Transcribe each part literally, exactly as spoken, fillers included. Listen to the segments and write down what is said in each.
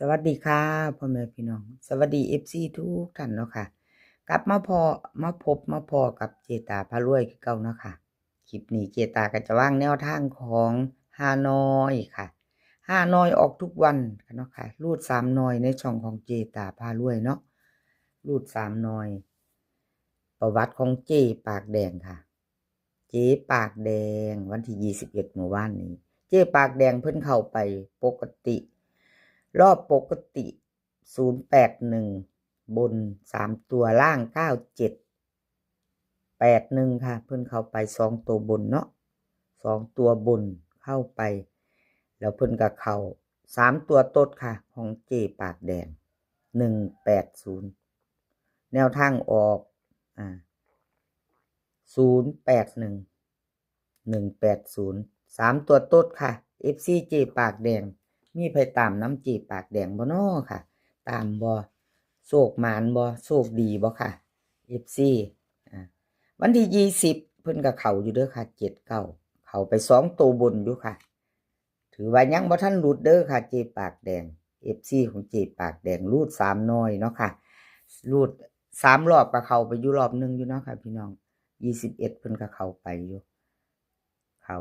สวัสดีค่ะ พ่อแม่พี่น้อง สวัสดี เอฟซี ทุกท่านเนาะค่ะ กลับมาพอ มาพบมาพอกับเจตาพารวยคือเก่าเนาะค่ะ คลิปนี้เจตาก็จะวางแนวทางของฮานอยค่ะ ฮานอยออกทุกวันค่ะเนาะค่ะ รูดสามหน่อยในช่องของเจตาพารวยเนาะ รูดสามหน่อย ประวัติของเจปากแดงค่ะ เจปากแดง วันที่ยี่สิบเอ็ดเมื่อวานนี้ เจปากแดงเพิ่นเข้าไปปกติ รอบปกติ ศูนย์แปดหนึ่ง บน สามตัว ล่าง เก้าเจ็ดแปดหนึ่งค่ะ เพิ่นเข้าไปสองตัวบนเนาะ สองตัวบนเข้าไป แล้วเพิ่นก็เข้าสามตัวโต๊ดค่ะ ของเจปากแดง หนึ่งแปดศูนย์ แนวทางออก อ่า ศูนย์แปดหนึ่ง หนึ่งแปดศูนย์ สามตัวโต๊ดค่ะ เอฟซี เจปากแดง มีไผตามนำเจปากแดงบ่น้อค่ะ ตามบ่ โชคหมานบ่ โชคดีบ่ค่ะ เอฟซี อ่า วันที่ยี่สิบเพิ่นก็เข้าอยู่เด้อค่ะ เจ็ดเก้า เข้าไปสองตัวบนอยู่ค่ะ ถือว่ายังบ่ทันหลุดเด้อค่ะ เจปากแดง เอฟซี ของเจปากแดง รูดสามหน่อยเนาะค่ะ รูดสามรอบก็เข้าไปอยู่รอบหนึ่งอยู่เนาะค่ะ พี่น้อง ยี่สิบเอ็ดเพิ่นก็เข้าไปอยู่ เข้า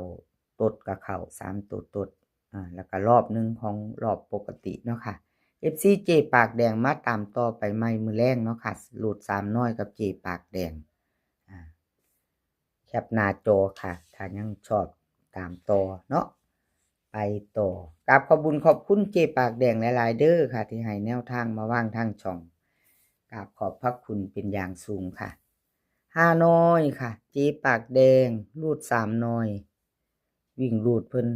โต๊ดก็เข้าสามตัวโต๊ด อ่า แล้วก็รอบหนึ่งของรอบปกติเนาะค่ะ เอฟซี เจปากแดงมาตามต่อไปใหม่มื้อแลงเนาะค่ะ รูดสามหน่อยกับเจปากแดง อ่า แคปหน้าจอค่ะ ถ้ายังชอบตามต่อเนาะ ไปต่อ กราบขอบบุญขอบคุณเจปากแดงหลายๆเด้อค่ะ ที่ให้แนวทางมาวางทางช่อง กราบขอบพระคุณเป็นอย่างสูงค่ะ ฮานอยค่ะ เจปากแดง รูดสามหน่อย วิ่งรูดเพิ่น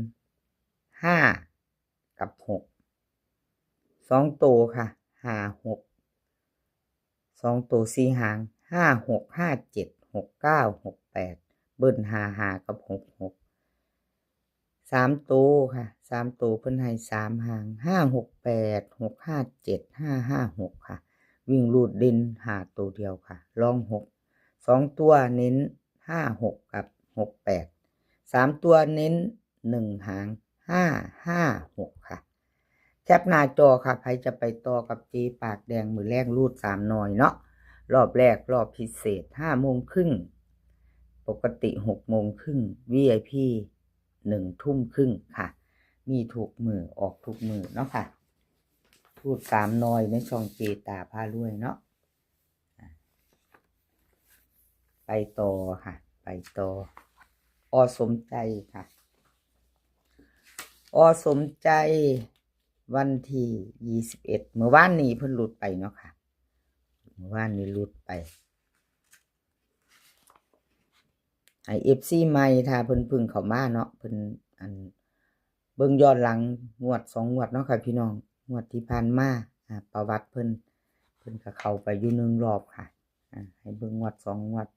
ห้า กับ หก สองโตค่ะ ห้าหก สองโตสี่หาง ห้าหก ห้าเจ็ด หกเก้า หกแปด เบิ้ล ห้าห้า กับ หกหก สามโตค่ะ สามโตเพิ่นให้สามหาง ห้าหกแปด หกห้าเจ็ด ห้าห้าหก ค่ะ วิ่งรูดเด่นห้าโตเดียวค่ะ รองหก สองตัวเน้น ห้าหก กับ หกแปด สามตัวเน้นหนึ่งหาง ห้าห้าหก ค่ะ แคปหน้าจอค่ะ ใครจะไปต่อกับเจปากแดงมื้อแลงรูดสามหน่อยเนาะ รอบแรกรอบพิเศษห้าโมงครึ่ง ปกติหกโมงครึ่ง วีไอพี หนึ่งทุ่มครึ่งค่ะ มีทุกมื้อออกทุกมื้อเนาะค่ะ รูดสามหน่อยในช่องเจตาพารวยเนาะ ไปต่อค่ะ ไปต่อ อสมใจค่ะ อสมใจ วันที่ยี่สิบเอ็ด เมื่อวานนี้เพิ่นหลุดไปเนาะค่ะ เมื่อวานนี้หลุดไป ให้ เอฟซี ใหม่ถ้าเพิ่นเพิ่งเข้ามาเนาะ เพิ่นอัน เบิ่งย้อนหลังงวดสองงวดเนาะค่ะพี่น้อง งวดที่ผ่านมา อ่า ประวัติเพิ่น เพิ่นก็เข้าไปอยู่หนึ่งรอบค่ะ อ่า ให้เบิ่งงวดสองงวด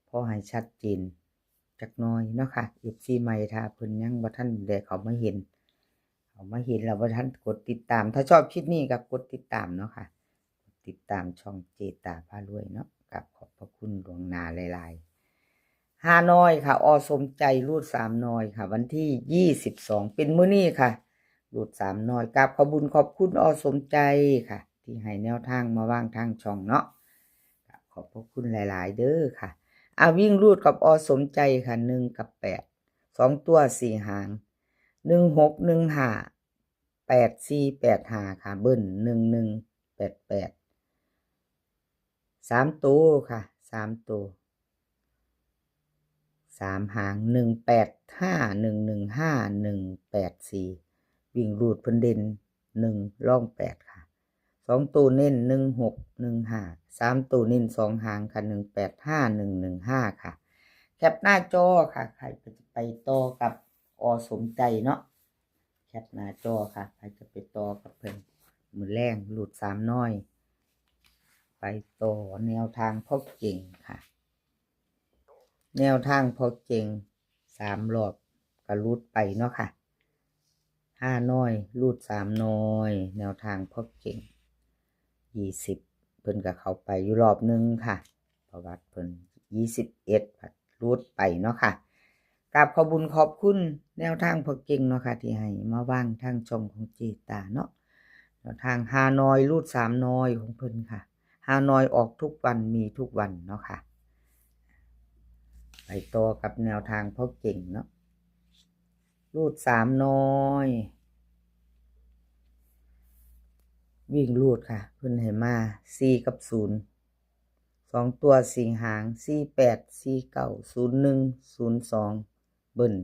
พอให้ชัดเจนจักหน่อยเนาะค่ะ เอฟซี ใหม่ถ้าเพิ่นยังบ่ทันได้เข้ามาเห็น เข้ามาเห็นแล้วบ่ทันกดติดตาม ถ้าชอบคลิปนี้ก็กดติดตามเนาะค่ะ กดติดตามช่องเจตาพารวยเนาะ กราบขอบพระคุณล่วงหน้าหลายๆ ฮานอยค่ะ อสมใจรูดสามหน่อยค่ะ วันที่ยี่สิบสอง เป็นมื้อนี้ค่ะ รูดสามหน่อย กราบขอบบุญขอบคุณอสมใจค่ะ ที่ให้แนวทางมาวางทางช่องเนาะ กราบขอบพระคุณหลายๆเด้อค่ะ อ่ะ วิ่งรูดกับอสมใจค่ะ หนึ่งกับแปด สองตัวสี่หาง หนึ่งหก หนึ่งห้า แปดสี่ แปดห้า ค่ะ เบิ้ล หนึ่งหนึ่ง แปดแปด สามโตค่ะ สามโต สามหาง หนึ่งแปดห้า หนึ่งหนึ่งห้า หนึ่งแปดสี่ วิ่งรูดเพิ่นเด่นหนึ่ง รองแปดค่ะ สองโตเน้น หนึ่งหก หนึ่งห้า สามโตเน้นสองหางค่ะ หนึ่งแปดห้า หนึ่งหนึ่งห้า ค่ะ แคปหน้าจอค่ะ ใครจะไปต่อกับอสมใจเนาะ แคปหน้าจอค่ะ ใครจะไปต่อกับเพิ่น มื้อแลงรูดสามหน่อย ไปต่อแนวทางพ่อเก่งค่ะ แนวทางพ่อเก่ง สามรอบก็รูดไปเนาะค่ะ ฮานอยรูดสามหน่อย แนวทางพ่อเก่ง ยี่สิบ เพิ่นก็เข้าไปอยู่รอบหนึ่งค่ะ ประวัติเพิ่น ยี่สิบเอ็ด รูดไปเนาะค่ะ กราบขอบบุญขอบคุณ แนวทางพ่อเก่งเนาะค่ะ ที่ให้มาวางทางช่องของเจตาเนาะ แนวทางฮานอยรูดสามนอยของเพิ่นค่ะ ฮานอยออกทุกวันมีทุกวันเนาะค่ะ ไปต่อกับแนวทางพ่อเก่งเนาะ รูดสามนอย วิ่งรูดค่ะ เพิ่นให้มาสี่กับศูนย์ สองตัวสี่หาง สี่แปด สี่เก้า ศูนย์หนึ่ง ศูนย์สอง เบิ้ล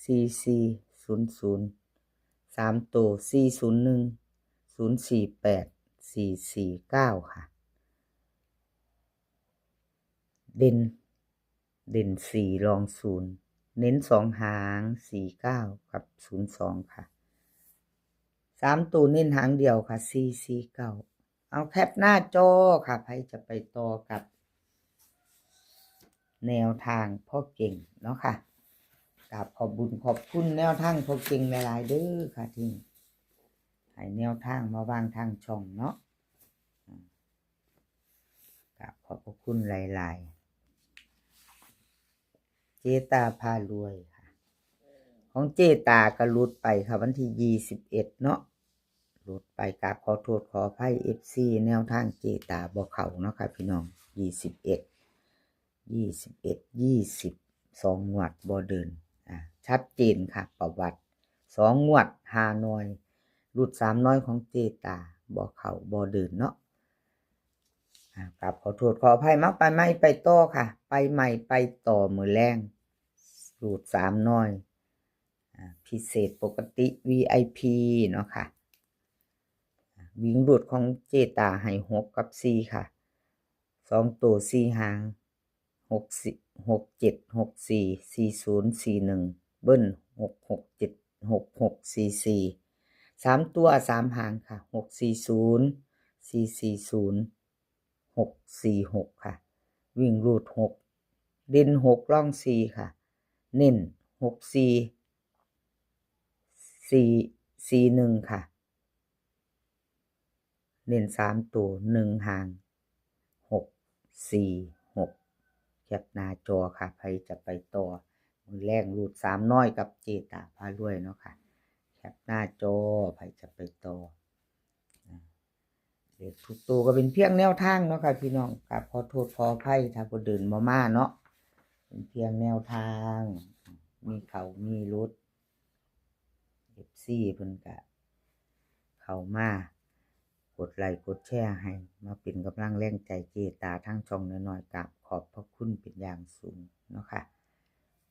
สี่สี่ ศูนย์ศูนย์ สามตัว สี่ศูนย์หนึ่ง ศูนย์สี่แปด สี่สี่เก้า ค่ะ เด่น เด่นสี่ รองศูนย์ เน้นสองหาง สี่เก้า กับ ศูนย์สอง ค่ะ สามตัวเน้นหางเดียวค่ะ สี่สี่เก้า เอาแคปหน้าจอค่ะ ใครจะไปต่อกับแนวทางพ่อเก่งเนาะค่ะ กราบขอบบุญขอบคุณแนวทางพ่อเก่งหลายๆเด้อค่ะ ที่ให้แนวทางมาวางทางช่องเนาะ กราบขอบพระคุณหลายๆ เจตาพารวยค่ะ ของเจตาก็หลุดไปค่ะ วันที่ยี่สิบเอ็ดเนาะ หลุดไป กราบขอโทษขออภัย เอฟซี แนวทางเจตาบ่เข้าเนาะค่ะพี่น้อง ยี่สิบเอ็ด ยี่สิบเอ็ด ยี่สิบ สองงวดบ่เดิน อ่ะ ชัดเจนค่ะ ประวัติ สองงวดฮานอย รูดสามนอยของเจตาบ่เข้าบ่เดินเนาะ อ่ะ กราบขอโทษขออภัย มาไปใหม่ไปต่อค่ะ ไปใหม่ไปต่อมื้อแลง รูดสามนอย อ่ะ พิเศษปกติ วีไอพี เนาะค่ะ อ่ะ วิ่งรูดของเจตาให้หกกับสี่ค่ะ สองตัวสี่หาง หกสี่ หกเจ็ด หกสี่ สี่ศูนย์ สี่หนึ่ง เบิ้ล หกหกเจ็ด หกหก สี่สี่ สามตัวสามหางค่ะ หกสี่ศูนย์ สี่สี่ศูนย์ หกสี่หก ค่ะ วิ่งรูดหก เด่นหก รองสี่ค่ะ เน้นหกสี่ สี่สี่หนึ่ง ค่ะ เน้นสามตัว หนึ่งหาง หกสี่หก แคปหน้าจอค่ะ ใครจะไปต่อ มื้อแลงรูดสามนอยกับเจตาพารวยเนาะค่ะ แคปหน้าจอ ใครจะไปต่อ อ่า เลขทุกตัวก็เป็นเพียงแนวทางเนาะค่ะพี่น้อง กราบขอโทษขออภัยถ้าบ่เดินบ่มาเนาะ เป็นเพียงแนวทาง มีเข้ามีหลุด เอฟซี เพิ่นก็เข้ามา กดไลค์กดแชร์ให้ มาเป็นกำลังแรงใจเจตาทางช่องน้อยๆ กราบขอบพระคุณเป็นอย่างสูงเนาะค่ะ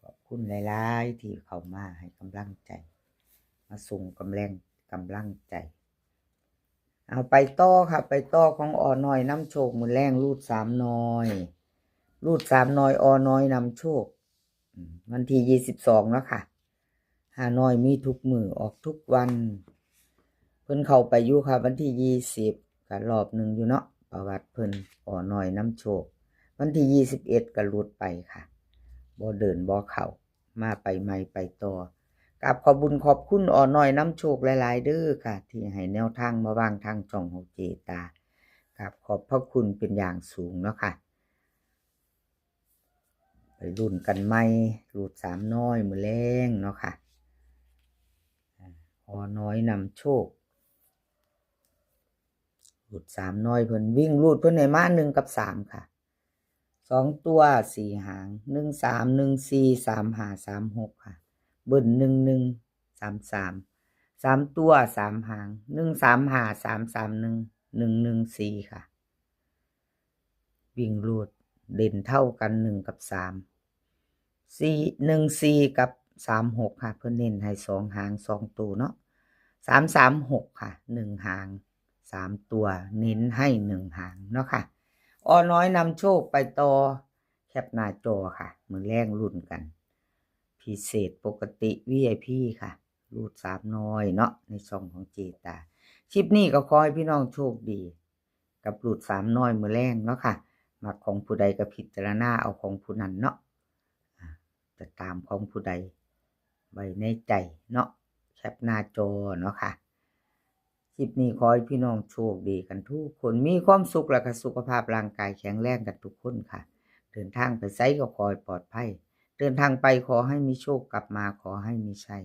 ขอบคุณหลายๆ ที่เข้ามาให้กำลังใจ มาส่งกำแรง กำลังใจ เอาไปต่อค่ะ ไปต่อของออน้อยนำโชค มื้อแลงรูดสามนอย รูดสามนอย ออน้อยนำโชค อืม วันที่ยี่สิบสองเนาะค่ะ ฮานอยมีทุกมื้อออกทุกวัน เพิ่นเข้าไปอยู่ค่ะ วันที่ยี่สิบก็รอบหนึ่งอยู่เนาะ ประวัติเพิ่น ออน้อยนำโชค วันที่ยี่สิบเอ็ดก็หลุดไปค่ะ บ่เดินบ่เข้า มาไปใหม่ไปต่อ กราบขอบบุญขอบคุณออน้อยนำโชคหลายๆเด้อค่ะ ที่ให้แนวทางมาวางทางช่องของเจตา กราบขอบพระคุณเป็นอย่างสูงเนาะค่ะ ไปลุ้นกันใหม่ รูดสามนอย มื้อแลงเนาะค่ะ อ่า ออน้อยนำโชค รูดสามนอย เพิ่นวิ่งรูดเพิ่นให้มาหนึ่งกับสามค่ะ สองตัวสี่หาง หนึ่งสาม หนึ่งสี่ สามห้า สามหก ค่ะ เบิ้ล หนึ่งหนึ่ง สามสาม สามตัวสามหาง หนึ่งสามห้า สามสามหนึ่ง หนึ่งหนึ่งสี่ ค่ะ วิ่งรูดเด่นเท่ากันหนึ่งกับสาม สี่ หนึ่งสี่ กับ สามหก ค่ะ เพิ่นเน้นให้สองหางสองตัวเนาะ สามสามหก ค่ะ หนึ่งหางสามตัว เน้นให้หนึ่งหางเนาะค่ะ ออน้อยนำโชคไปต่อ แคปหน้าจอค่ะ มื้อแลงลุ้นกัน พิเศษปกติ วีไอพี ค่ะ รูดสามนอยเนาะ ในช่องของเจตา คลิปนี้ก็ขอให้พี่น้องโชคดี กับรูดสามนอยมื้อแลงเนาะค่ะ มักของผู้ใดก็พิจารณาเอาของผู้นั้นเนาะ อ่า จะตามของผู้ใดไว้ในใจเนาะ แคปหน้าจอเนาะค่ะ คลิปนี้ขอให้พี่น้องโชคดีกันทุกคน มีความสุขและก็สุขภาพร่างกายแข็งแรงกันทุกคนค่ะ เดินทางไปไสก็ขอให้ปลอดภัย เดินทางไปขอให้มีโชค กลับมาขอให้มีชัย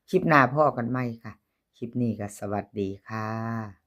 คลิปหน้าพ้อกันใหม่ค่ะ คลิปนี้ก็สวัสดีค่ะ